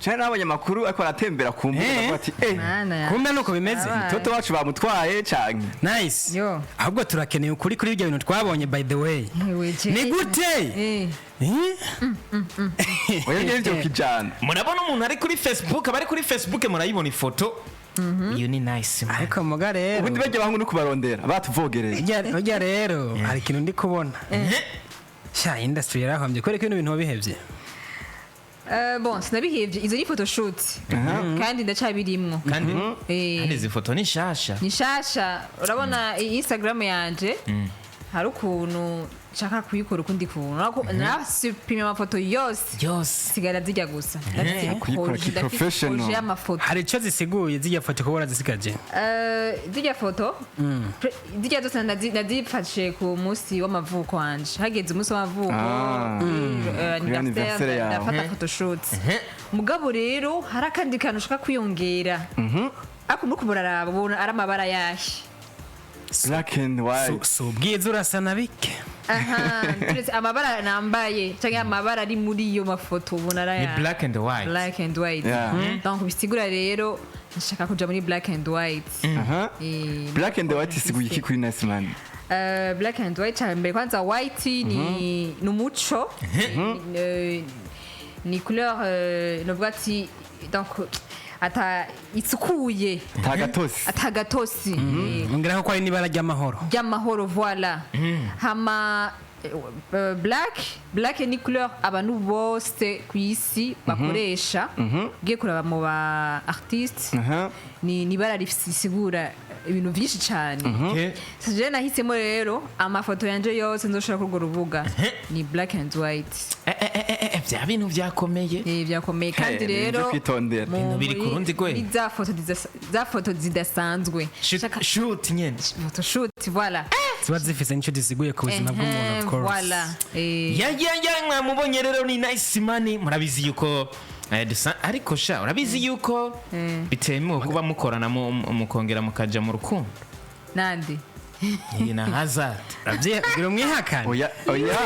Cyane n'abanyamakuru ariko baratembera ku mbuga bavuga ati Mana ya. Kumbe nuko bimeze. Abaye. Toto wacu bamutwaye canke? Nice. Yo. Ahubwo turakeneye ukuri kuri ibyo bintu twabonye, by the way. Weje. Ni gute? Eh? Oya, ngiye ivyo kijana. Murabona umuntu ari kuri Facebook, abari kuri Facebook murayibona ifoto iyo ni Nice, man. Ariko muga rero Ubundi bajya bahungu no kubarondera batuvogereye. Urya rero hari ikintu ndi kubona sha, industry yarahombye kubera ko ibintu bintu wabihevye. Bon, sinabihevye, izo ni photoshoot kandi ndacabirimwo. Kandi kandi izi foto ni nshasha. Ni shasha. Urabona iyi Instagram yanje, hari ukuntu nshaka kuyikora ukundi kuntu. Urabona ko narasupimye amafoto yose, yose, sigara zijya gusa. Ndafise Kuyikora projet, ndafise ki-professional. projet y'amafoto. Hari ico zisiguye zirya foto kuba warazisigaje? Zirya foto zirya zose nazifashe ku munsi w'amavuko wanje. Hageze umunsi w'amavuko, Ah. Kuri anniversaire yawe. ndafata photoshoot. Mugabo rero hari akandi kantu ushaka kwiyongera, ariko muri kumuraraba ubona ari amabara yahe? Black and white. Si ubwiza, urasa na bike. Aha, turetse amabara nambaye cyangwa amabara ari muri iyo mafoto, ubona ari Ni aya. black and white. Black and white. Donc bisigura rero nshaka kuja muri black and white. Black and white isiguye iki kuri Nice Man? Black and white, cyane mbere kwanza white ni umuco. Ni couleur, novuga ati donc ata isukuye. Tagatosi. Atagatosi. Ongeraho ko ari n'ibara ry'amahoro. Ry'amahoro, voilà. Hama black ni couleur abantu bose ku isi bakoresha. Ugiye kuraba mu ba artiste, ni ibara risigura ibintu byinshi cyane. Je nahisemo rero amafoto yanje yose nzoshira kuri urwo rubuga ni black and white. Bya bintu byakomeye. Byakomeye kandi Hey, ni ibyo rero kwitondera. Ibintu biri ku rundi rwego. muri za foto za foto zidasanzwe. Shoot nyene. Photoshoot, voilà. Ziba zifise n'icyo zisiguye ku buzima bw'umuntu, of course. Voilà. Ya, mwamubonye rero ni Nice Money. Murabizi yuko ariko sha urabizi yuko bitemewe kuba mukorana mukongera mukaja mu rukundo. Nande? Iyi na Hazard. Urabyibwira umwihakane. Oya, oya,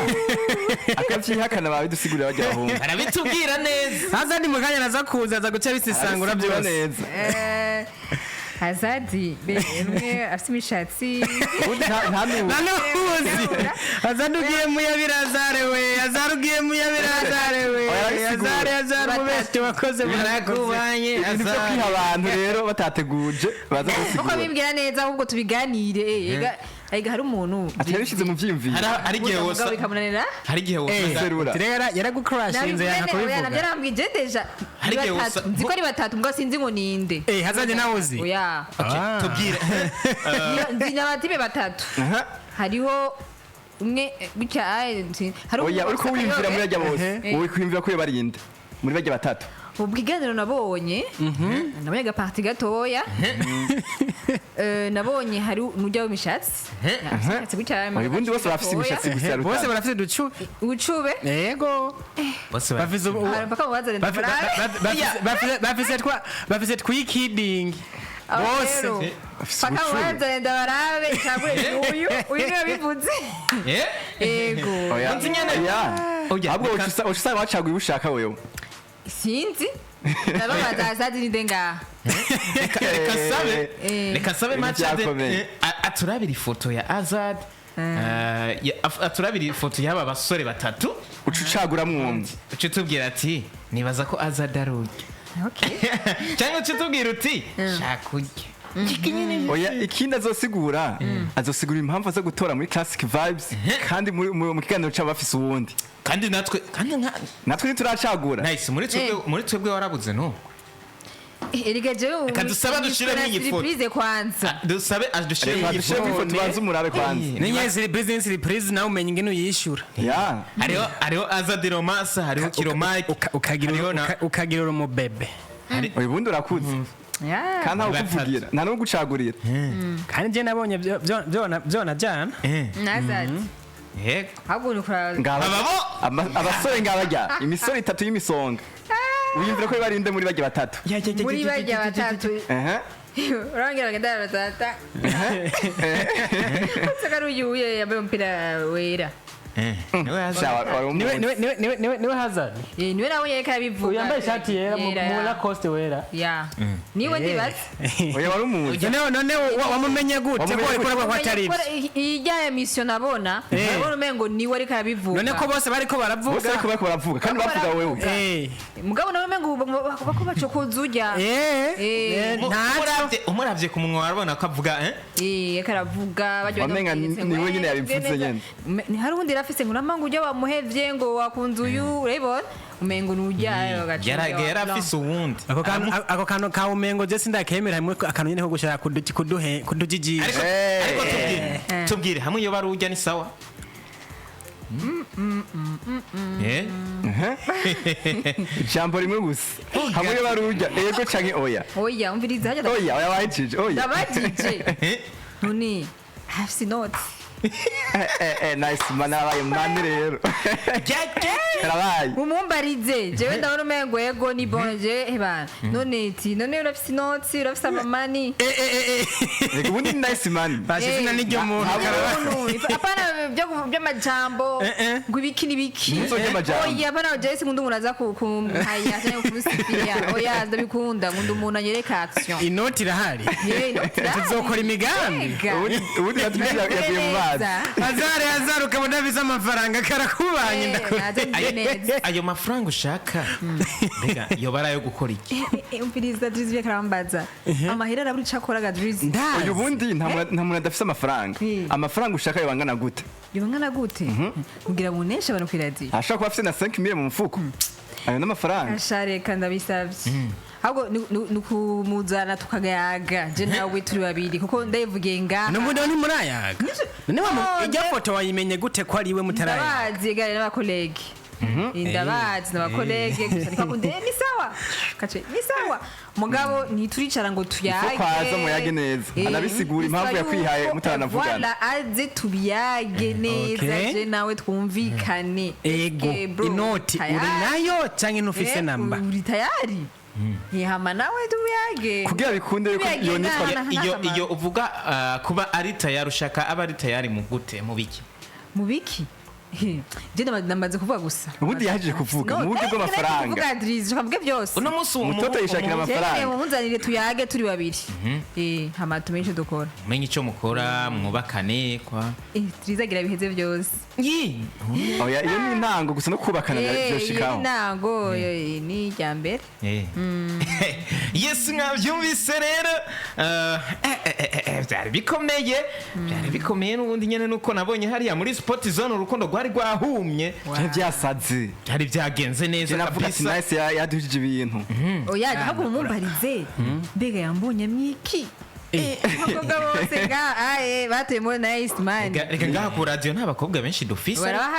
akabyihakana babidusigurira bajya bahunga. Barabitubwira neza. Hazard mu kanya naza kuza, aza guca bisesangura Abisigura byose. neza. Hazadi umwe afite imishatsi. Ubundi nta n'ubu. Ntanuzi Hazard ugiye muyabirazare we, Hazard ugiye muyabirazare we. Oya, arabisigura. Hazard, Hazard mubeshyi wakoze, murakoze. Barakubanye. Ibintu byo kwiha abantu rero batateguje baza Uko gusigura. bimbwira neza, ahubwo tubiganire. Ega hari umuntu Ati yabishyize mu byiyumviro. Hari igihe mugabo wosa bikamunanira. Hari igihe wosa Serura. Rero yaragukurashinze yanka Nabyo kubivuga. narambwiye je déjà. Hari Ni igihe batatu. Nzi ko ari batatu, mbwa sinzi ngo ninde. Hazard nawe uzi? Oya. Okay, Ah. tubwire. Nzi n'abatibe batatu. Hariho umwe gutya aye, hari Oya, umwe uriko ufise wiyumvira muri akayobe. bajya bose, wowe kwiyumvira ko barinde muri bajya batatu? Ubwo iganiro nabonye agaparti gatoya. Nabonye hari umujya w'imishatsi. Afise imishatsi gutya. Oya, ubundi bose barafise gatoya. imishatsi gusa Bose rutana. barafise uducubi. Ucube. Yego. Bose bafise Hari mpaka mubazane ndamurabe. bafise twa bafise twikiding Aho bose. rero, Bafise mpaka ubucube. mubazane ndabarabe cyangwa uyu niwe bivuze. Yego. Oya. Nzi nyene. Oya. Oya, Ahubwo uca usanga bacaguye ushaka wewe. Sinzi, ndababaza Azadi ninde ngaha? Reka sabe. Reka sabe. Ibintu Machade byakomeye. aturabira ifoto ya Azad, aturabira ifoto y'aba basore batatu. Uca ucaguramwo umwe. Uca utubwira ati nibaza ko Azad ari urya, cyangwa uca utubwira uti shaka urya. Oya, ikindi azosigura, azosigura impamvu aza gutora muri Classic Vibes kandi mu kiganiro c'abafise uwundi. Kandi natwe kandi nka Natwe ntituracagura. Nice, muri twebwe, muri twebwe warabuze no Erega jewe Reka dusabe dushiremo iyi foto. Surprise kwanza. Dusabe dushiremo Reka iyi dushiremo foto. ifoto, banze umurabe kwanza. Ninye surprise, ni surprise, nawe umenya ingene uyishura. Ya. Hariho Azad Romasa, hariho Kiro Mike, ukagira hariho na ukagira umubebe. Oya, ubundi urakuze kandi ntawe Batatu. ukuvugira, nta n'ugucagurira. Kandi njye nabonye byona jana. Nazadi Yego. ahubwo ni kuraba. Ngaba Ababo! abasore ngabajya imisore itatu y'imisonga, wiyumvira ko barinde muri bajya batatu? Muri barya batatu, Ehe. urababwira bagenda batata usanga ari uyu yambaye umupira wera. Niwe Hazard. Sha, wari Niwe umuzi. niwe niwe niwe niwe niwe Hazard. Niwe nawe yereka abivuga. Uyu yambaye ishati yera mu Lacoste wera. Ya, niwe ndibaza. Oya, wari umuzi. None wamumenye gute ko Wamumenye uriko uravuga ko atari ibyo? Ijya emission nabona, nabona umengo niwe ariko arabivuga. None ko bose bariko Bose baravuga. ariko bariko baravuga kandi bavuga wewe. Mugabo nawe umengo bako bacokoza urya. Ntaco. Umuravye ku munwa warabona ko avuga eh? Ariko aravuga bajya. Wamenga niwe nyene yabivuze nyene. Hari uwundi rafise ngo uramanga urya wamuhevye ngo wakunze uyu, urabibona umengo nurya. Yari afise uwundi. Ako kantu ka umengo je sindakemera, hamwe akantu nyene ko gushaka kuduhe kudujijisha. Ariko tubwire hamwe iyo bari urya ni sawa. Ijambo rimwe gusa, hamwe iyo barurya, ego canke oya? Oya, umviriza hajya. Oya, oya, wahejije oya. Ndabajije none afise inoti? Nice man, arabaye mani rero, karabaye. Mumumbarize, jewe ndabona umengo ego ni bon. Je ebana none iti none urafise inoti, urafise amamani? Reka, ubundi ni nice man. Bashe izina n'iryo muntu. Umuntu, apana by'amajambo ngo ibiki n'ibiki. Ntuzo by'amajambo. Oya, apana, jewe sinkunda umuntu aza kumuhaya cyangwa kumusifia. Oya, ndabikunda, nkunda umuntu anyereka action. Inoti irahari. Inoti irahari. Tuzokora imigambi. Ega. Ubundi yatubwiye yavuye mu mazi. Hazard, Hazard, ukabona afise amafaranga karakubanye. Ndakora. Naze mvuge neza. Ayo mafaranga ushaka mbega yoba ari ayo gukora iki? Umviriza, Drizzy karambaza amahera arabura ico akora ga Drizzy. Uyu bundi nta muntu adafise amafaranga. Amafaranga ushaka yobangana gute? Yobangana gute? Kugira muneshe abantu kw'iradiyo. Ashobora kuba afise na 5000 mu mufuko, ayo n'amafaranga. Ashareka, ndabisabye, ahubwo ni ukumuzana tukagayaga je nawe turi babiri, kuko ndayivugiye ngaha. Nubundi ntimurayaga. None Oh, ijya foto wayimenye gute ko ari we mutarayaga? Ndabazi gare n'abakolege. Ndabazi n'abakolege gusa nikakunde ni sawa kace ni sawa, mugabo ntituricara ngo tuyage. Ifo kwaza muyage neza. Anabisigura impamvu Bisaba yakwihaye yuko mutaranavugana. voilà, aze tubiyage neza. Je nawe twumvikane. Ego. Eske, bro, Inoti uri tayari? nayo canke ntufise namba? Uri tayari ntihama nawe tumuyage. Kugira bikunde yuko Tubiyage yonitwa. Iyo nta iyo uvuga kuba ari tayari, ushaka aba ari tayari mu gute, mu biki? Mu biki? Je namaze kuvuga gusa. Ubundi yahejeje kuvuga No, mu buryo bw'amafaranga. Kuvuga Drizzy, ukavuge byose. Uno munsi Umutoto yishakira amafaranga. Jewe munzanire tuyage turi babiri, hama tumenye ico dukora. Umenye icyo mukora, mwubakane kwa Drizzy agira biheze byose. Oya, iyo ni intango gusa, no kubakana Iyo byoshikaho. ntango, ni irya mbere. Yes, mwabyumvise rero. Byari bikomeye n'ubundi nyene nuko nabonye hariya muri sport zone urukundo rwari rwahumye. Byari byasaze. Byari byagenze neza. Je navuga ati Kabisa. nice yaduhije ibintu. Oya, ahubwo mumumbarize mbega yambonye mwiki. Abakobwa bose nga aye bateyemo nice man. Reka ngaha ku radio nta bakobwa benshi dufise. Barabahari.